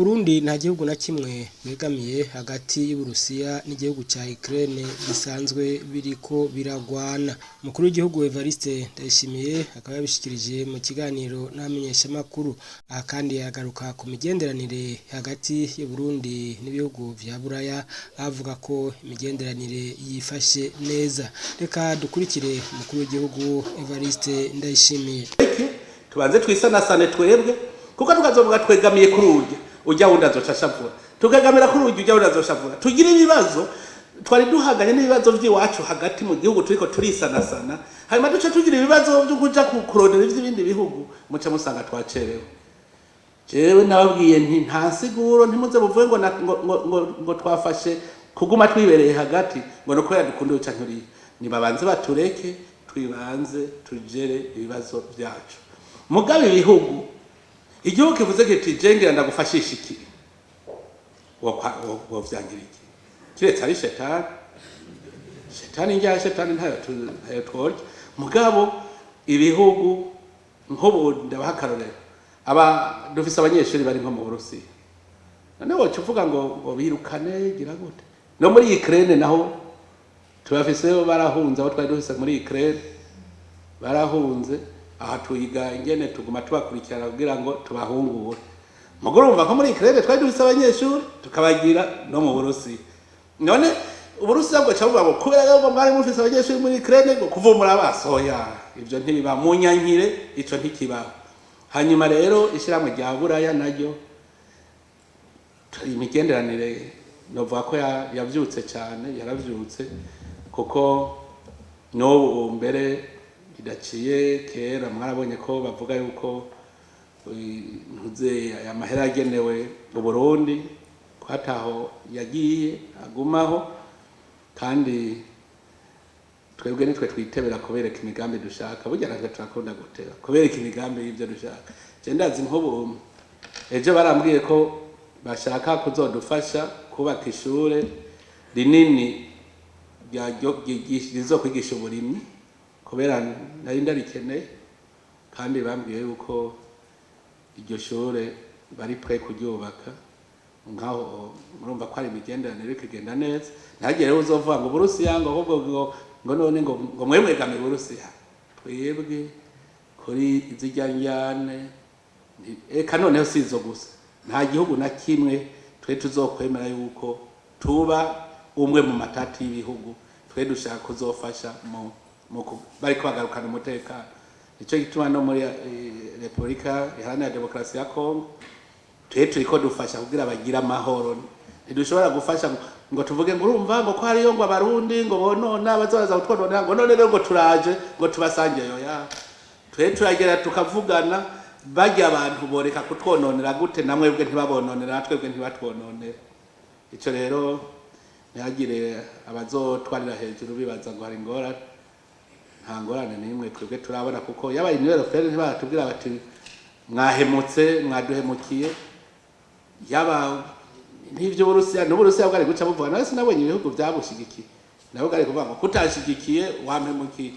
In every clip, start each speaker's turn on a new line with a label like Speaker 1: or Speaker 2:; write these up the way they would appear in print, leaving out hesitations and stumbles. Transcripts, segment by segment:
Speaker 1: Uburundi nta gihugu na kimwe bwegamiye hagati y'Uburusiya n'igihugu ca Ukraine bisanzwe biriko biragwana. Umukuru w'igihugu Evariste Ndayishimiye akaba yabishikirije mu kiganiro n'abamenyeshamakuru. Aha kandi yagaruka ku migenderanire hagati y'Uburundi n'ibihugu vya Buraya, avuga ko imigenderanire yifashe neza. Reka dukurikire umukuru w'igihugu Evariste Ndayishimiye.
Speaker 2: Tubanze twisanasane twebwe, kuko tukazovuga twegamiye kuri urya, ujya wundi azoca ashavura, tukegamira kuri urya, ujya wundi azoshavura, tugira ibibazo. Twari duhanganye n'ibibazo by'iwacu hagati mu gihugu, turiko turisanasana, hanyuma duce tugira ibibazo byo kuja kurondera ivy'ibindi bihugu, muce musanga twacerewe. Jewe nababwiye nti nta nsiguro, ntimuze muvuge ngo, ngo twafashe kuguma twibereye hagati ngo ni kubera dukunda uyu canke uriya. Nibabanze batureke twibanze tugere ibibazo byacu. Mugabe ibihugu, igihugu kivuze kiti jengera ndagufashisha iki, wovyangira iki? Kiretse ari shetani. Shetani njya shetani ntayo ntayo tworya. Mugabo ibihugu nk'ubu, ndabaha akarorero, aba dufise abanyeshuri bari nko mu Burusiya, none woca uvuga ngo birukane, gira gute? No muri Ukraine naho tubafise, barahunze. Abo twari dufise muri Ukraine barahunze. Aha tuyiga ingene tuguma tubakurikirana kugira ngo tubahungure. Mugo urumva ko muri Ukraine twari dufise abanyeshuri, tukabagira no mu Burusiya. None Uburusiya bwo buvuga ngo kubera yuko mwari mufise abanyeshuri muri Ukraine ngo kuvumura basoya? Ivyo ntibiba munyankire, ico ntikibaho. Hanyuma rero ishyirahamwe rya Buraya naryo, imigenderanire novuga ko yavyutse cyane, yaravyutse, kuko n'ubu mbere idaciye kera mwarabonye ko bavuga yuko ntuze aya mahera yagenewe Uburundi ko ataho yagiye, agumaho. Kandi twebwe nitwe twitebera kubereka imigambi dushaka. Burya natwe turakunda guteba kubereka imigambi y'ibyo dushaka. Je ndazi nk'ubu ejo barambwiye ko bashaka kuzodufasha kubaka ishure rinini rizokwigisha uburimyi, kubera nari ndarikeneye. Kandi bambwiye yuko iryo shure bari prêts kuryubaka. Nkaho murumva ko hari imigenderanire iriko igenda neza. Ntihagire rero uzovuga ngo Uburusiya, ngo ahubwo ngo none ngo mwe mwegamiye Uburusiya. Twebwe kuri zirya njyane, eka noneho si izo gusa, nta gihugu na kimwe twe tuzokwemera yuko tuba umwe mu matati y'ibihugu. Twe dushaka kuzofasha mu bariko bagarukana umutekano. Nico gituma no muri Repubulika Iharanira Demokarasi ya Kongo twe turiko dufasha kugira bagire amahoro. Ntidushobora gufasha ngo tuvuge ngo urumva ngo ko hariyo ngo Abarundi ngo bonona, bazaza kutwonona, ngo none rero ngo turaje ngo tubasangeyo ya. Twe turagera tukavugana, barya abantu boreka kutwononera gute, namwebwe ntibabononera, natwebwe ntibatwononera. Ico rero ntihagire abazotwarira hejuru bibaza ngo hari ingorane. Nta ngorane n'imwe twebwe turabona, kuko yabaye Union Européenne ntibaratubwira bati mwahemutse, mwaduhemukiye. Yaba n'ivyo Uburusiya, n'Uburusiya bwari guca buvuga nawe. Sinabonye ibihugu byabushigikiye, nabo bwari kuvuga ngo kutashigikiye wampemukiye.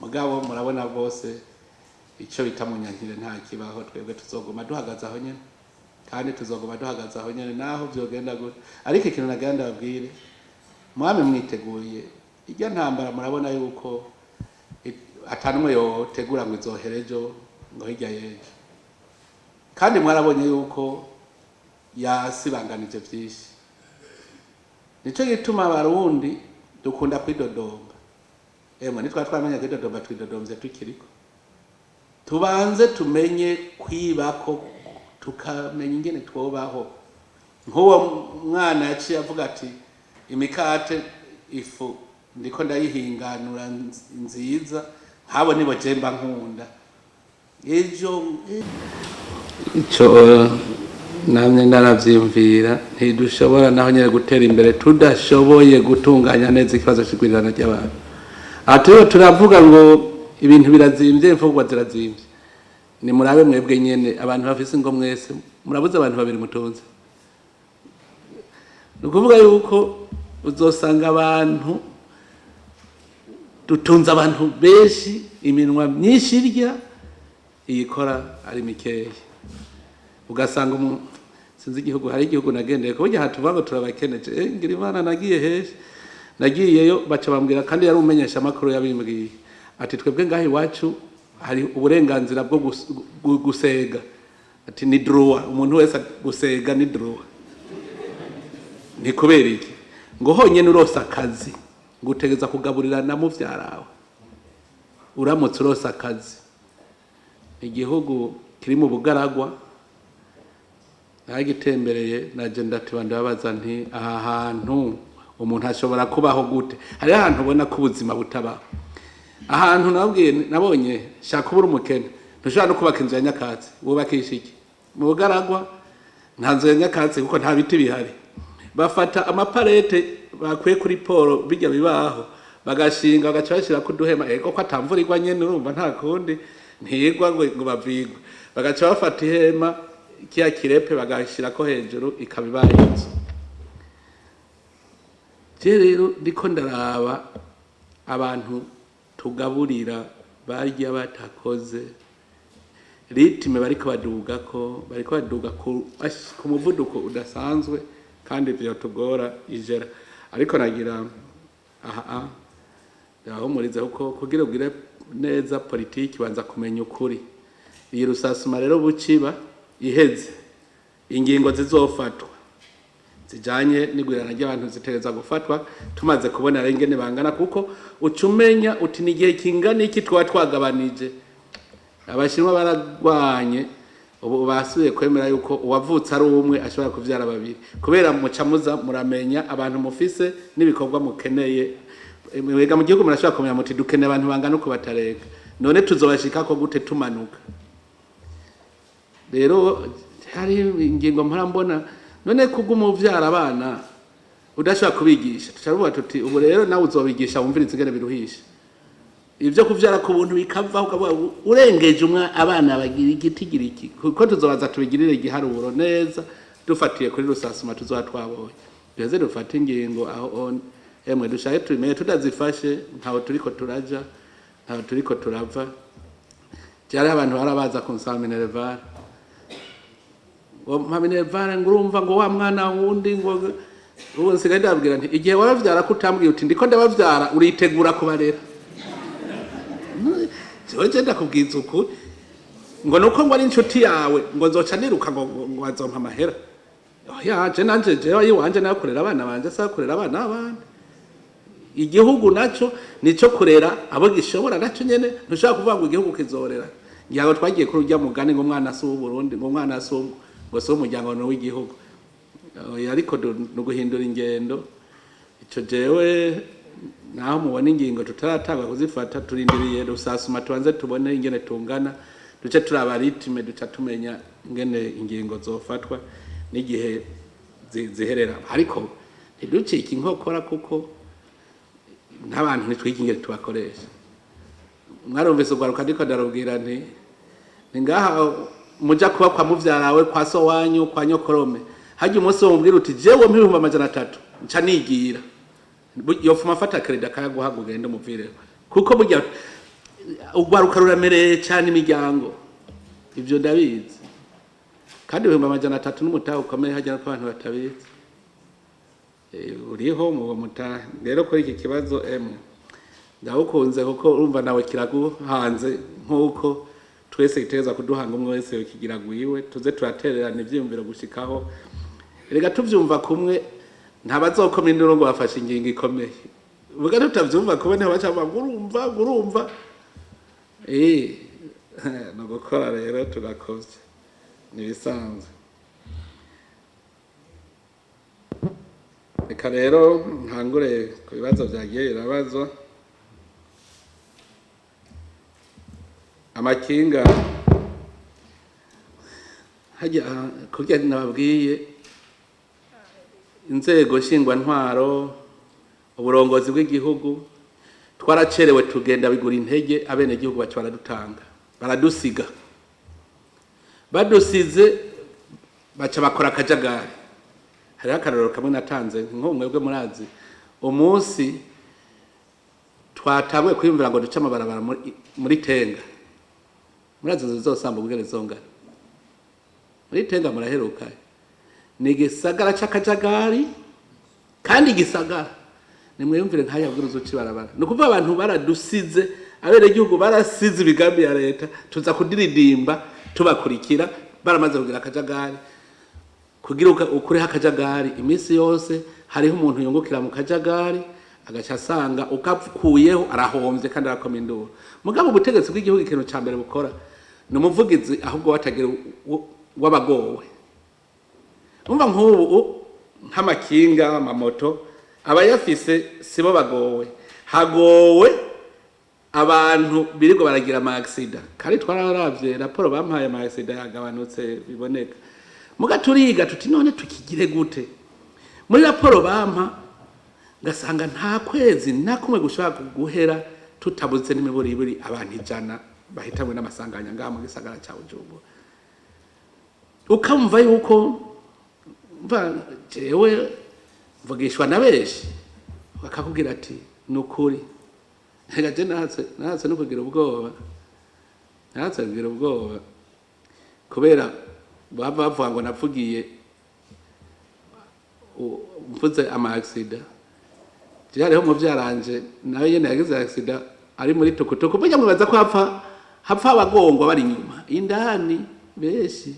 Speaker 2: Mugabo murabona bose ico bita munyankire nta kibaho. Twebwe tuzoguma duhagaze aho nyene, kandi tuzoguma duhagaze aho nyene naho vyogenda gute. Ariko ikintu nagira ndababwire, mwami mwiteguye irya ntambara, murabona yuko atanumwe yotegura ngo izohere ejo, ngo hirya y'ejo. Kandi mwarabonye yuko yasibanganije vyinshi. Nico gituma Abarundi dukunda kwidodomba. Emwe, nitwa twamenya kwidodomba, twidodomvye tukiriko. Tubanze tumenye kwibako, tukamenya ingene twobaho. Nk'uwo mwana yaciye avuga ati imikate, ifu ndiko ndayihinganura nziza. Nk'abo nibo jemba nkunda ejo. Ico namye naravyiyumvira, ntidushobora naho nyene gutera imbere tudashoboye gutunganya neza ikibazo c'igwirirana ry'abantu. Aha turiho turavuga ngo ibintu birazimvye, imfungurwa zirazimvye. Nimurabe mwebwe nyene abantu bafise ingo, mwese murabuze abantu babiri mutunze. Ni ukuvuga yuko uzosanga abantu dutunze abantu benshi, iminwa myinshi irya, iyikora ari mikeya. Ugasanga umuntu, sinzi ko murabona nk'ubu Sinzi igihugu, hari igihugu nagendeye ko burya hatuvuga ngo turabakeneje. Ngira Imana, nagiye hehe? Nagiyeyo baca bambwira, kandi yari umenyesha amakuru yabimbwiye, ati: "Twebwe ngaho iwacu hari uburenganzira bwo gusega." Ati: "Ni droit, umuntu wese gusega ni droit." Ni kubera iki? Ngo honyine urose akazi, ngo utegeza kugaburira na muvyarawe. Uramutse urose akazi, igihugu kiri mu bugaragwa, nagitembereye naje ndatiba, ndababaza nti: "Aha hantu umuntu ashobora kubaho gute?" Hariho ahantu ubona ko ubuzima butabaho. Ahantu nabwiye, nabonye shaka ubura umukene, ntushobora no kubaka inzu ya nyakatsi. Wubakisha iki mu bugaragwa? Nta nzu ya nyakatsi, kuko nta biti bihari. Bafata amaparete bakuye kuri poro, bijya bibaho, bagashinga, bagaca bashyirako uduhema. Ego, ko atamvura igwa nyene, urumva nta kundi, ntigwa ngo bavigwe. Bagaca bafata ihema, kiya kirepe, bagashirako hejuru, ikaba ibaye inzu. Je rero ndiko ndaraba abantu tugaburira barya batakoze, rythme bariko badugako, bariko baduga ku muvuduko udasanzwe, kandi ivyo tugora ijera. Ariko nagira aha ndabahumurize, kuko kugira ugire neza politiki banza kumenya ukuri. Iyi recensement rero buciba iheze, ingingo zizofatwa zijanye n'igwirana ry'abantu zitegereza gufatwa tumaze kubona rero ingene bangana, kuko uca umenya uti ni igihe kingana iki twaba twagabanije. Abashinwa baragwanye, ubu basubiye kwemera yuko uwavutse ari umwe ashobora kuvyara babiri, kubera muca muza muramenya abantu mufise n'ibikorwa mukeneye. Mwega mu gihugu murashobora kumenya muti: "Dukeneye abantu bangana uko batareka." None tuzobashikako gute tumanuka? Rero hari ingingo mpora mbona, none kubwo umuvyara abana udashobora kubigisha, tucaruvuga tuti: "Ubu rero nawe uzobigisha." Wumvirize ingene biruhisha ibyo kuvyara ku buntu, bikavaho, ukavuga urengeje umwe abana bagira igiti gira iki, kuko tuzobaza tubigirire igiharuro neza dufatiye kuri recensement tuzoba twabonye, duheze dufate ingingo aho on. Emwe, dushake tubimenye, tutazifashe ntaho turiko turaja, ntaho turiko turava. Byari abantu barabaza kunsaba minerval, ngo mpa minerval, ngo urumva ngo wa mwana wundi, ngo ubu nsigaye ndababwira nti: "Igihe wabavyara ko utambwiye uti ndiko ndabavyara, uritegura kubarera?" Jewe je ndakubwiza ukuri, ngo nuko ngo ari inshuti yawe, ngo nzoca niruka ngo azompa amahera. Oya, je nanje jewe iwanje nayo kurera abana banje, sa kurera abana b'abandi. Igihugu naco nico kurera abo gishobora naco nyene. Ntushobora kuvuga ngo igihugu kizorera. Ngira ngo twagiye kuri urya mugani ngo umwana si uw'Uburundi, ngo umwana si ngo si uw'umuryango, ni uw'igihugu. Oya, ariko ni uguhindura ingendo. Ico jewe naho mubona ingingo tutaratanga kuzifata, turindiriye recensement, tubanze tubone ingene tungana, duce turaba rythme, duca tumenya ingene ingingo zofatwa n'igihe ziherera. Ariko ntiducike inkokora, kuko n'abantu ntitwiga ingene tubakoresha. Mwarumvise urwaruka, ndiko ndarubwira nti: "Ni ngaha muja kuba kwa muvyarawe, kwa so wanyu, kwa nyokorome, harya umunsi womubwira uti: 'Jewe mpa 300,000 nca nigira.' Yofuma afata crédit akayaguha ngo ugende umuvireho." Kuko burya urwaruka ruramereye cyane imiryango, ivyo ndabizi. Kandi 300,000 n'umutahe ukomeye hajya, ko abantu batabizi. Uriho mu mutahe. Rero kuri iki kibazo, emwe, ndawukunze, kuko urumva nawe kiraguhanze nk'uko twese gitegereza kuduhanga, umwe wese kigira gwiwe. Tuze turatererana ivyiyumviro gushikaho erega tuvyumva kumwe, ntabazokoma induru ngo bafashe ingingo ikomeye. Vuga tutavyumva kumwe, niho baca bavuga ngo urumva, ngo urumva. Ni ugukora rero, tugakovye, ni ibisanzwe. Reka rero ntangure ku bibazo vyagiye birabazwa. Amakinga hajya kurya, nababwiye inzego nshingwantwaro, uburongozi bw'igihugu, twaracerewe, tugenda bigura intege, abenegihugu baca baradutanga, baradusiga. Badusize baca bakora akajagari. Hariho akarorero kamwe natanze, nko mwebwe murazi umunsi twatanguye kwiyumvira ngo duce amabarabara muri Tenga. Murazi inzu zosamba ubwene zongana muri Tenga, muraheruka. Ni igisagara c'akajagari kandi igisagara nimwiyumvire nk'aya bwira uca ibarabara. Ni ukuvuga abantu baradusize, abenegihugu barasize imigambi ya leta, tuza kudiridimba tubakurikira baramaze kugira akajagari. Kugira ukureho akajagari, iminsi yose hariho umuntu yungukira mu kajagari, agaca asanga ukakuyeho arahomvye kandi arakoma induru. Mugabo ubutegetsi bw'igihugu, ikintu ca mbere bukora ni umuvugizi, ahubwo batagira w'abagowe. Umva, nk'ubu nk'amakinga, amamoto, abayafise sibo bagowe, hagowe abantu birirwa baragira ama accident. Kandi twararavye raporo bampaye, ama accident yagabanutse biboneka. Muga turiga tuti: "None tukigire gute?" Muri raporo bampa ngasanga nta kwezi na kumwe gushobora guhera tutabuze n'imiburiburi abantu 100 bahitanwe n'amasanganya ngaha mu gisagara ca Bujumbura. Ukamva yuko mva jewe mvugishwa na benshi, bakakubwira ati: "Ni ukuri." Reka je nahatse no kugira ubwoba, nahatse kugira ubwoba kubera bava bavuga ngo navugiye mvuze ama accident. Je hariho muvyaranje nawe nyene yagize accident ari muri tukutuku. Burya mwibaza ko hapfa abagongwa bari inyuma, indani benshi.